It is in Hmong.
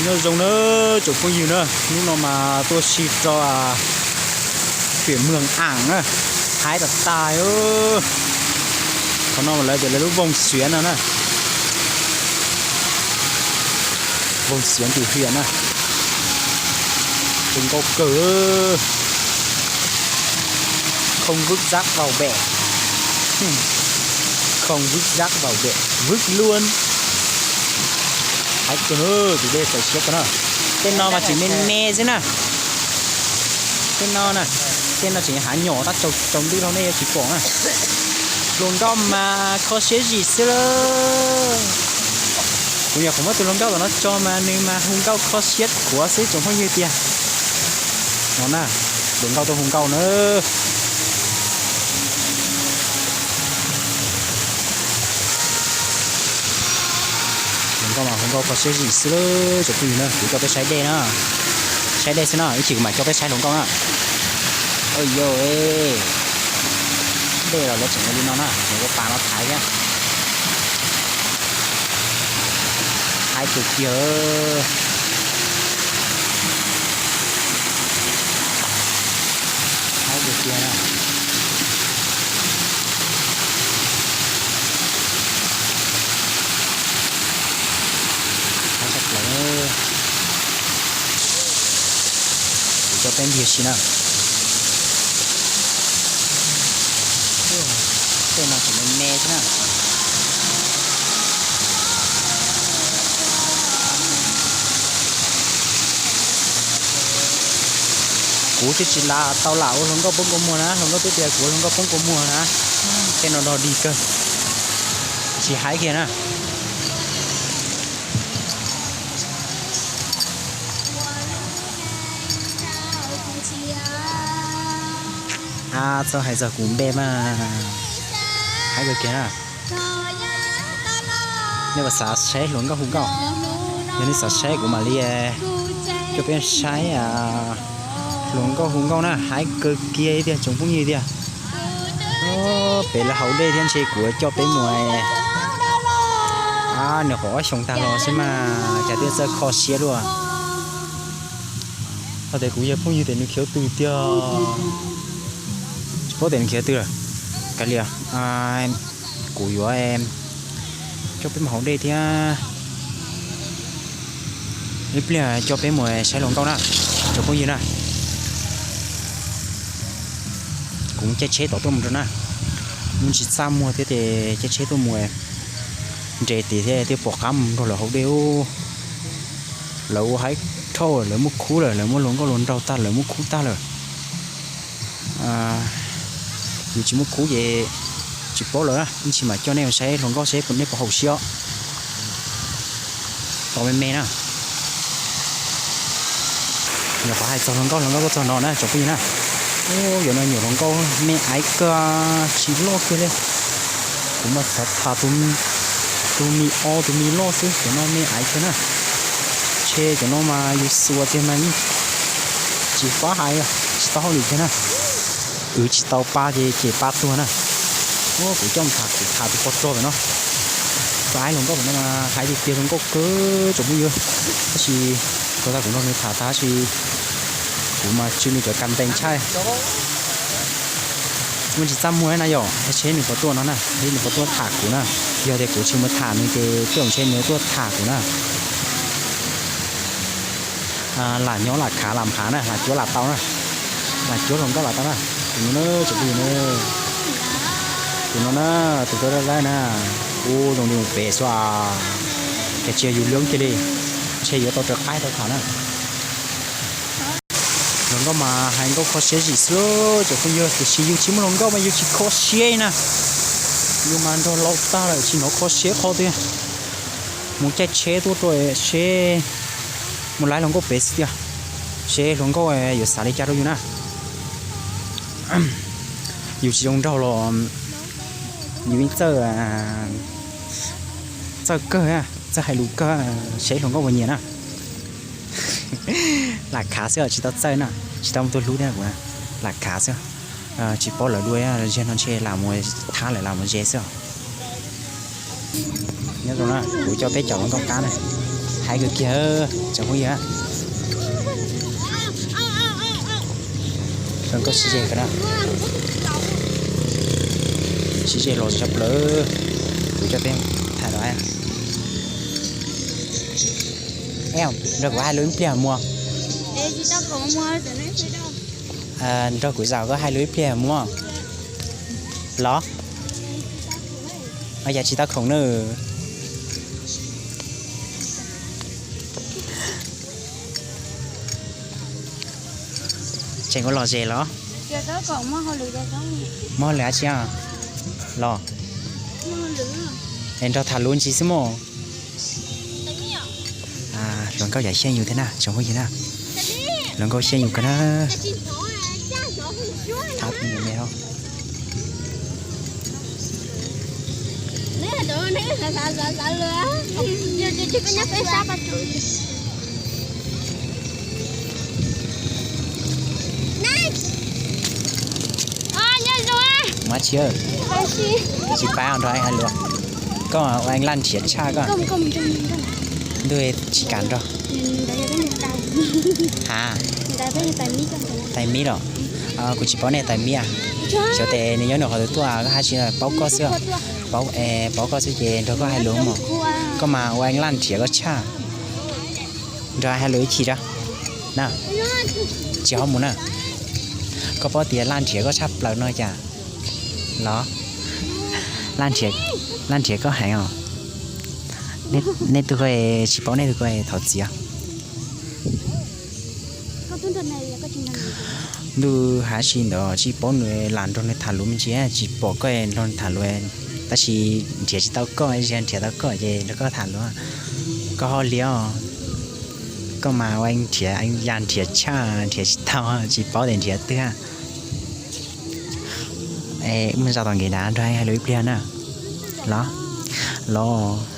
Nyob zoo na tsoom phooj ywg na, hnub no mas tuaj si rau huyện Mường Ảng na, haib tas tas. Qhov no mas lawv tias lawv lub Vòng Xuyến no na, Vòng Xuyến Thủy Huyện na, zoo nkauj kawg. Không vứt rác vào bể. Không vứt rác vào bể, vứt luôn. Haib kawg, tus dej txaus siab kawg na. Tej no mas tseem me me xwb na. Tej no na, tej no tseem hav nyom tab tsaus ntuj los nej yuav tsis pom na. Hluas nkauj mas kho siab zim xwb lauj. Kuv nyuam qhuav muab tus hluas nkauj tom no tso mas nws mas hu nkauj kho siab khuav xwb tsoom phooj ywg tiag. No na, hluas nkauj tuaj hu nkauj na. Hluas nkauj mas hu nkauj kho siab zim xwb lauj tsoom phooj ywg na. Kuv coj peb saib dej na, saib dej xwb na, ib chim kuv mam coj peb saib hluas nkauj na. Ua yog dej los lawv tseem ua li no na, tseem ua pas no thaiv thiab. Haib kawg kiag. Haib kawg kiag na. Haib tshaj plaws. Kuv coj peb ncig si na. Tej no tseem me me xwb na. Kuv twb tsis lam tau lam ua hluas nkauj poob kua muag na, hluas nkauj twb tias kuv ua hluas nkauj poob kua muag na. Tej no dog dig kawg, tsis haib kiag na. A, txhob hais txog kuv npe mas haib kawg kiag na. Nej puas xav saib hluas nkauj hu nkauj? Yog nej xav saib kuv mam li coj peb saib hluas nkauj hu nkauj na, haib kawg kiag tiag tsoom phooj ywg tiag. Pem lawv haus dej thiab ntshe kuv coj peb mus. A, nws qhov ob xyoos tag los xwb mas cas thiaj txawj kho siab luaj. Hos tias kuv yog phooj ywg tias nws khiav twg tiag. Tsis paub tias nws khiav twg lawm. Kav liam, kuv yuav coj peb mus haus dej thiab ib pliag coj peb mus saib hluas nkauj na, tsoom phooj ywg na. Kuv caij tsheb tom tuaj mus rau na, mus tsis txaj muag thiab ces caij tsheb tuaj mus nres tim thiab thiaj pom qab mus nrog lawv haus dej. Lawv ua haib dhau, lawv muab khub lawm, lawv muab hluas nkauj hluas nraug tag, lawv muab khub tag lawm. Yus tsis muab khub ces tsis paub lawm na, ib ntsis mam coj nej saib hluas nkauj seb nej puas haum siab. Tau me me na. Nyuam qhuav hais txog hluas nkauj, hluas nkauj tuaj txog no na tsoom phooj ywg na. Ub, yuav no nyuam hluas nkauj me aiv kawg, tsis loj kiag li. Kuv mas xav tham tus me ob tus me loj xwb, cov no me aiv kawg na. Ntshe cov no mas yus xuas tiag mas tsis fab hais, tsis tau hauj lwm kiag na. Kwv tsis tau pa ces ces pa tuag na. Kuv coj mus tham, kuv tham tus pog rog pem no. Txawm hais hluas nkauj pem no mas hais tiag tiag hluas nkauj kawg tsoom phooj ywg. Tab sis kuv tau kuv nrog nws tham tab sis kuv mas tsw nws cov kas npees tshaj. Muaj tsis txaj muag na yom, seb nws puas tuaj no na, seb nws puas tuaj tham kuv na. Yog tias kuv tsis mus tham nws ces tej zaum ntshe nws tuaj tham kuv na. Lam nyob lam khav lam phav na, lam cuab lam tau na, lam cuab hluas nkauj lam tau na. Tus no na, tsoom phooj ywg na, tus no na, tus tuaj dawb dawb na, kuj zoo li mus pem xwb. Cas tsis yog yus loob kiag li, ntshe yuav tau raws qaib tau tham na. Hluas nkauj mas hais nkauj kho siab zim xwb lauj tsoom phooj ywg, tiam sis yus tsis muaj hluas nkauj mas yus tsis kho siab na. Yus mas nrog laus tag lawm tsis hnov kho siab qhov twg. Mus caij tsheb tuaj rau seb, mus laib hluas nkauj pem xwb tiag, seb hluas nkauj yuav xav li cas rau yus na. Yus tsis zoo nraug los yus yeej txawj, txawj kawg, txawj hais lus kawg, seb hluas nkauj puas nyiam na. Lam khav xwb tsis tau txawj na, tsis tau muaj tus hlub thiab kuv na. Lam khav xwb, tsis paub lawv dua, ziag no ntshe lam mus thab lawm lam mus ze xwb. Nyob zoo na, kuv coj peb caum hluas nkauj qab na. Hais kawg kiag tsoom phooj ywg. Zoo nkauj sib ze kawg na. Sib ze los tshaj plaws. Kuv coj peb tham los. Nrog kuv hais lus ib pliag muaj. Nrog kuv zaum koj hais lus ib pliag muaj. Los. Yog tsis tau khoom na. Tseem ua lom zem los? Muaj hauj lwm dab tsi los? Es nrog tham lus ntsis xwb mog. Hluas nkauj yam xyeej yus thiab na tsoom phooj ywg na. Hluas nkauj xyeej yus kawg na. Mab tsi, tsis pab nrog hais lus. Koj ua laj nrhiav tshaj koj. Ntuj, tsis kam nrog. Ha, tais mib los? Kuv tsis paub nej tais mib. Xyov tes nws nyob nram qhov twg tuaj, koj hais tsis paub koj xwb. Paub, paub koj xwb ces nrog koj hais lus mog. Koj mas ua laj nrhiav koj tshaj. Nrog hais lus ib chim rau na. Tsis ho mus na. Koj paub tias laj nrhiav koj tshaj plaws no cas los? Laj nrhiav koj heev os. Nej tug ko tsis paub nej tug ko thov txim. Ntuj, hais tsis ntawd tsis paub nws, lam nrog nws tham lus me ntsis, tsis pom koj nrog nws tham lus. Tab sis nrhiav tsis tau koj, nrhiav tau koj ces nrog koj tham lus. Koj ho liab os. Koj mas ua ya nrhiav tshaj, nrhiav tsis tau, tsis paub tias nrhiav twg. Mus zov tom nkev na, nrog hais lus ib pliag na. Los, los.